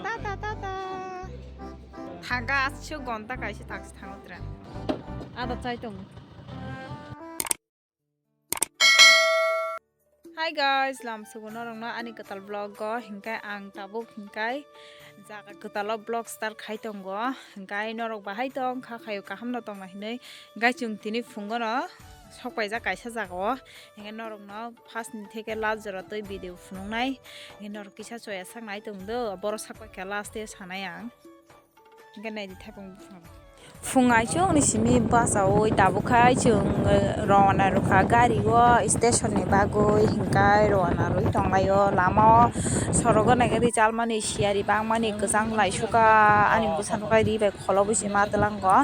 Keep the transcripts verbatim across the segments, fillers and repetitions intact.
Tata, tata. Thangka aswk gonta kaisa taksi thango train. Ada chai tongo. Hi guys, lam sugo norokno ani kwtal vlog o, hinkai ang tabuk hinkai jaga kwtalo vlog start khai tongo, hinkai norok bahai tong kha khayo kaham no tongna hinwi, hinkai chwng tini phungo no sok paijak kaisa jaga o, hinkai norokno first ni theke last jora twi video phunuknai, hinkai norok kisa choya sak nai tong do, borok sak paikha last o sanai ang. Hingke naidi thaiphang buphang. Phung ai chwng ni simi bachaui tabuk khai chwng, eh, rowna rwkha gari o station ni bagwi, hingkai rowna rwi tonglaio lama o sorogo naikhe ri chalmani siyari bangmani kwchang laisuka ani bwsano khai ri bai kholo bwsima twlango.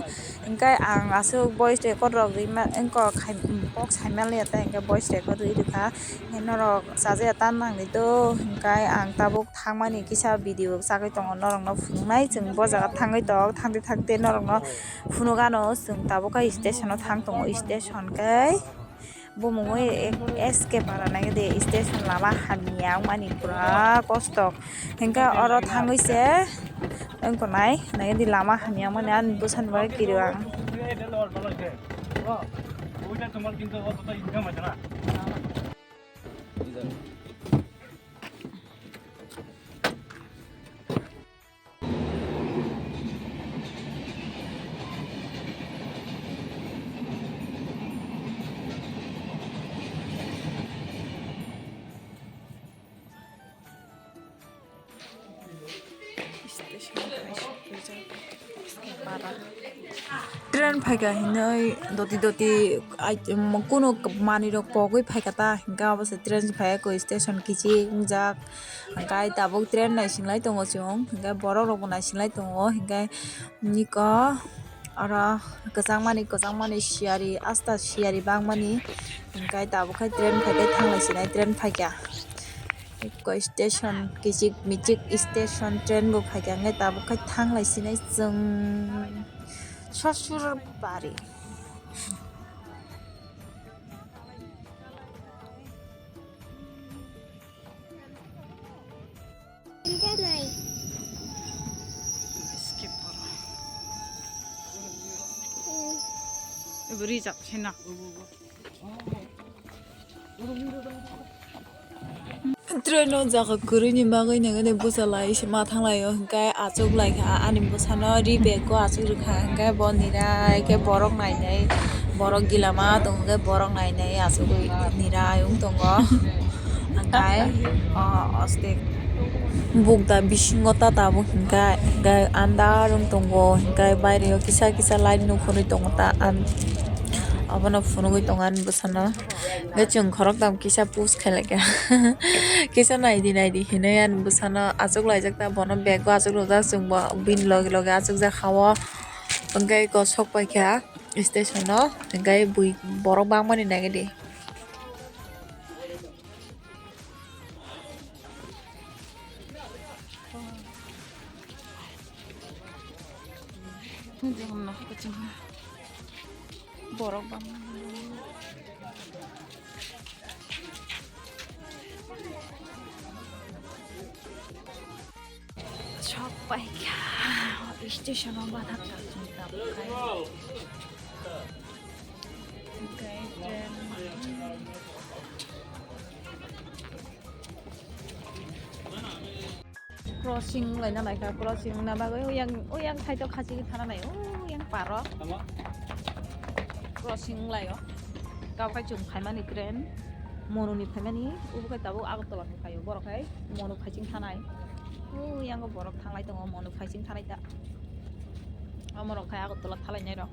Hingkai ang aswk voice record rok rima wngkha khai kok saimaliya tei hingke voice record rwi rwkha. Norok chajakya tan nangni do, hingkai ang tabuk thangmani kisa video chagwi tongo, norokno phunuknai chwng bo jaga thangwi tongo, thangte thangte norokno phunukano chwng tabuk khe station o thang tongo, station khe bumungwi S K para naikhe de station lama hamya wngmani pura kosto, hingkhe oro thangwi se wngtongnai naikhe de lama hamya wngmani ani bwsani bagwi kirio ang. Train phaikha hinwi doti doti ai, kunu manwi rok pogwi phaikha ta, hingkhe obo se train phaikha koi station kichik wngjak, hingkhe tabuk train naisinglai tongo chwng, hingkhe borok rokbo naisinglai tongo, hingkhe niko oro kwchangmani kwchangmani siyari asta siyari bangmani, hingkhe tabuk khai train phaikhe thanglai sinai train phaikha. Ekko station kichik michik station train bo phaikha hwnkhe tabuk khai thanglai sinai chwng Sasurabari. Skip. Ebo rijak sina. Train o jaga kwrwini bagwi nangani bwsa lai se ma thanglaio, hwnkhe achuk laikha ani bwsano ri bag o achuk rwkha, hwnkhe bo nirai khe borok nainai, borok gila ma tongo khe borok nainai achugwi nirai wng tongo, hwnkhe o ostek bukda bisingo ta tabuk hwnkhe, hwnkhe andar wng tongo, hwnkhe baireo kisa kisa light nukhungwi tongo ta, abono phunugwi tongo ani bwsano. Hwnkhe chwng khoroktham kisa push khailai kha. Kisa naidi naidi hinwi ani bwsano achuk laijak ta, bono bag o achuk rwjak, chwngbo bini loge loge achukjak ha o. Hwnkhe eko sok paikha station o, hwnkhe bui borok bangmani nagidi. Borok bang. Sok paikha station o bathak tak chwng tabuk khai. Hwnkhe train. Crossing wnglaina naikha, crossing wngna bagwi uyang, uyang side o khachigwi thana nai, uyang paro. Tamo? Crossing wnglaio. Tabuk khai chwng phaimani train, Monuni phaimani, ubo khai tabuk Agartala ni phaio, borok khai Monu phaiching thanai. Uyango borok thanglai tongo, Monu phaiching thanai ta. Omorok khai Agartala thalainai rok.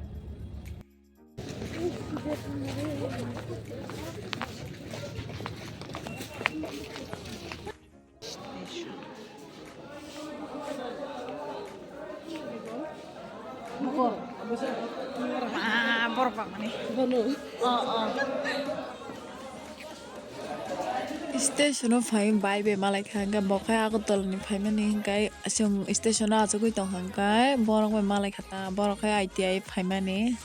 Ah, borok bangmani. Bono. Oh, oh. Station o phai bai bai malai kha, hwnkhe bo khai Agartala ni phaimani, hwnkhe chwng station o achugwi tongkha, hwnkhe borok bai malai kha ta, borok khai I T I phaimani.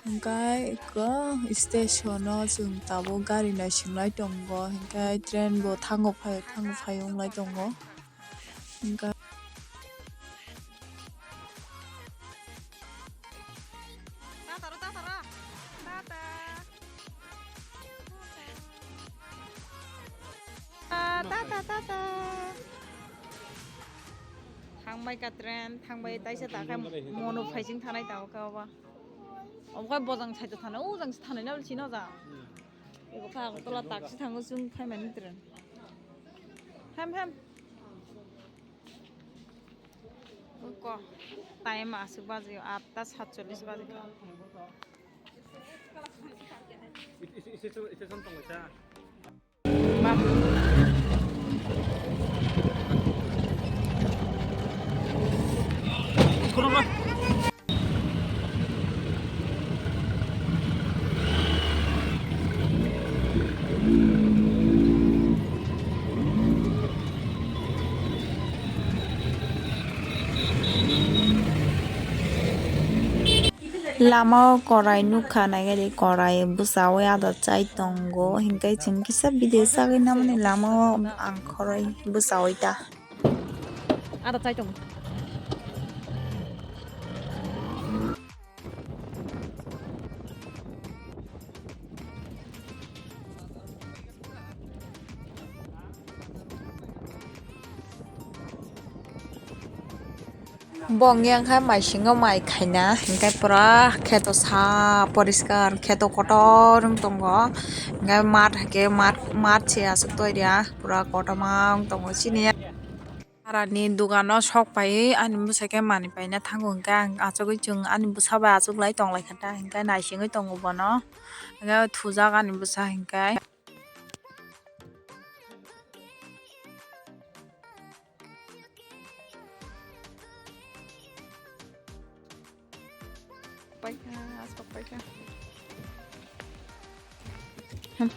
Hwnkhe eko station o chwng tabuk gari naisinglai tongo, hwnkhe train bo thango phai, thango phai wnglai tongo. Hwnkhe Thangbai ka train, thangbai taisa ta khe mono phaising thanai ta khe obo. Obo khe bojang side thanai, o jang thanai na chino ja. Ebo khe Agartala taksi thango chwng phaimani train. Hem, hem. Ko time aswk baji, atta satchollis baji. Lama o korai nukha, naikhe korai bwchaui ada chai tongo, hinkhe chwng kisa video sagwi namani lama o ang korai bwchaui ta. Ada chai tongo. Bo wngya khe maisingo mai khaina, hinkhe pura kheto sa poriskar, kheto kotor wng tongo, hinkhe mat haikhe mat, mat se aswk toiya, pura kotorma wng tongo chini. Arani dogano sok pai ani bwsai khe manwi paina thango, hinkhe ang achugwi chwng ani bwsa bai achuklai tonglaikha ta, hinkhe naisingwi tongo bono, hinkhe thujak ani bwsa hinkhe. Paikha, aswk paikha. Hem.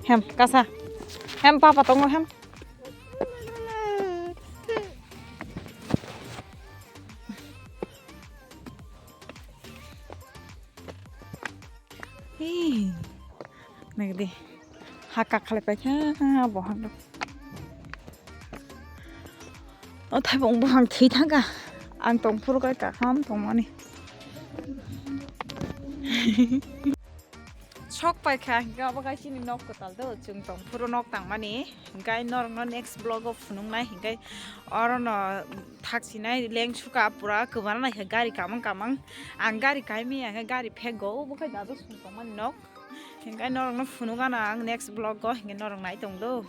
Hem, kasa. Hem, papa tongo, hem. Hi. Nagdi. Ha kak khalai paikha, bo hang. O thaibung buphang thwi thangkha. Ang tongphuru kai kakham tongmani. Sok paikha, hinkhe obo kai chini nok kwtal do, chwng tongphuru nok tangmani. Hinkhe norokno next vlog o phunuknai, hinkhe orono thaksinai lengsuka pura kwbana naikha gari kamang kamang. Ang gari kaimaya, hinkhe gari phego, obo kai dadu song tongmani nok. Hinkhe norokno phunukgano ang next vlog o, hinkhe norok nai tongdo.